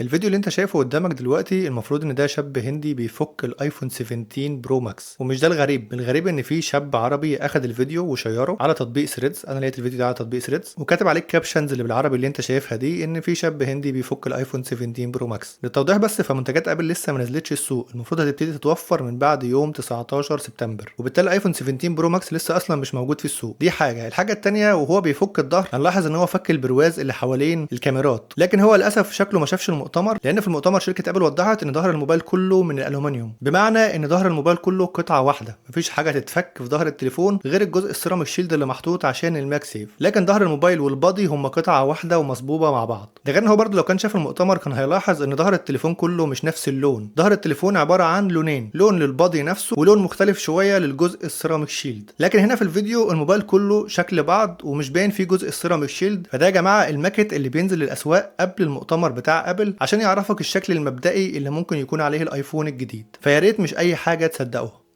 الفيديو اللي انت شايفه قدامك دلوقتي المفروض ان ده شاب هندي بيفك الايفون 17 Pro Max، ومش ده الغريب. الغريب ان في شاب عربي اخد الفيديو وشيره على تطبيق Threads. انا لقيت الفيديو ده على تطبيق Threads وكاتب عليه ال captions اللي بالعربي اللي انت شايفها دي، ان في شاب هندي بيفك الايفون 17 Pro Max. للتوضيح بس، فمنتجات ابل لسه ما نزلتش السوق، المفروض هتبتدي تتوفر من بعد يوم 19 سبتمبر، وبالتالي الايفون 17 Pro Max لسه اصلا مش موجود في السوق. دي حاجة. الحاجة الثانية، وهو بيفك الظهر هنلاحظ ان هو فك البرواز اللي حوالين الكاميرات، لكن هو للاسف شكله ما شافش المؤتمر، لان في المؤتمر شركة ابل وضحت ان ظهر الموبايل كله من الالومنيوم، بمعنى ان ظهر الموبايل كله قطعه واحدة، مفيش حاجة تتفك في ظهر التليفون غير الجزء ال ceramic shield اللي محطوط عشان ال MagSafe، لكن ظهر الموبايل وال body هم قطعه واحدة ومصبوبه مع بعض. ده غير ان هو برضه لو كان شاف المؤتمر كان هيلاحظ ان ظهر التليفون كله مش نفس اللون. ظهر التليفون عبارة عن لونين، لون لل body نفسه ولون مختلف شوية للجزء ال ceramic shield، لكن هنا في الفيديو الموبايل كله شكل بعض ومش باين فيه جزء ال ceramic shield. فده يا جماعة الماكت اللي بينزل للاسواق قبل المؤتمر بتاع ابل عشان يعرفك الشكل المبدئي اللي ممكن يكون عليه الايفون الجديد. فيا ريت مش اي حاجة تصدقوها.